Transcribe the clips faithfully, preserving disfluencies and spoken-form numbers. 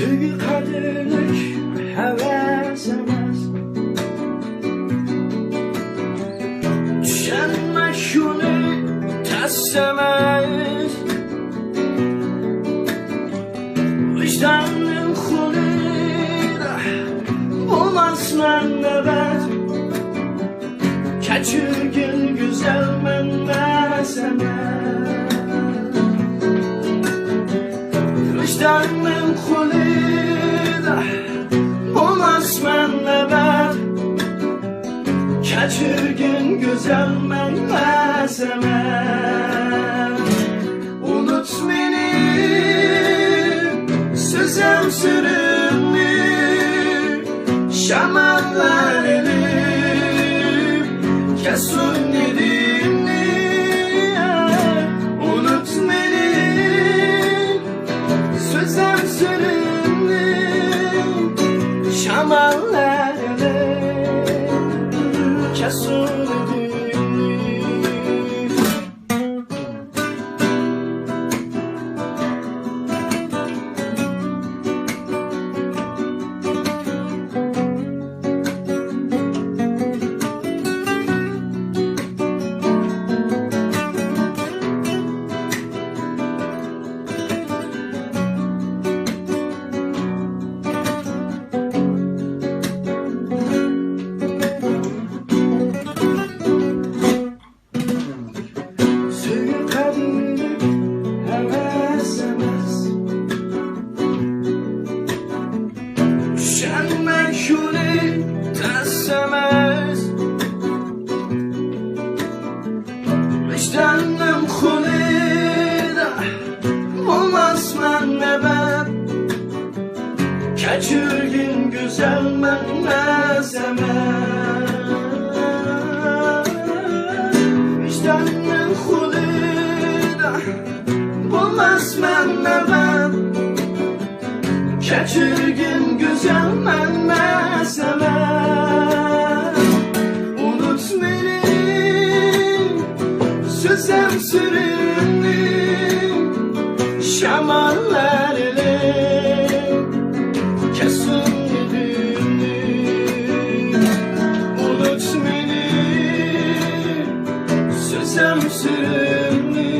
سۆيگۈ قەدىرلىك ھەۋەس ئەمەس. چۈشەنمە شۇنى، تەس ئەمەس. ۋىجداننىڭ قولىدا بولماسمەن ئەبەد. كەچۈرگىن گۈزەل، مەن مەس ئەمەس. ۋىجداننىڭ قولىدا بولماسمەن ئەبەد. كەچۈرگىن گۈزەل، مەن مەس ئەمەس. ئۇنۇت مېنى، سۈزەم سۈرۈمنى، شاماللار ئېلىپ كەتسۇن ھىدىمنى. ئۇنۇت مېنى، سۈزەم سۈرۈمنى، شاماللار ئېلىپ كەتسۇن ھىدىمنى. سۆيگۈ قەدىرلىك ھەۋەس ئەمەس. چۈشەنمە شۇنى، تەس ئەمەس. ۋىجداننىڭ قولىدا بولماسمەن ئەبەد. كەچۈرگىن گۈزەل، مەن مەس ئەمەس. ۋىجداننىڭ قولىدا بولماسمەن ئەبەد. كەچۈرگىن گۈزەل، مەن مەس ئەمەس. ئۇنۇت مېنى، سۈزەم سۈرۈمنى، شاماللار ئېلىپ كەتسۇن ھىدىمنى. ئۇنۇت مېنى، سۈزەم سۈرۈمنى،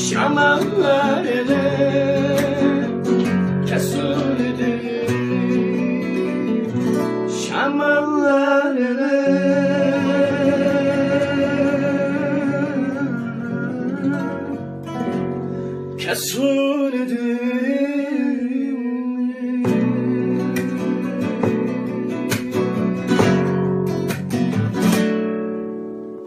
شاماللار ئېلىپ كەتسۇن ھىدىمنى. شاماللار ئېلىپ كەتسۇن ھىدىمنى.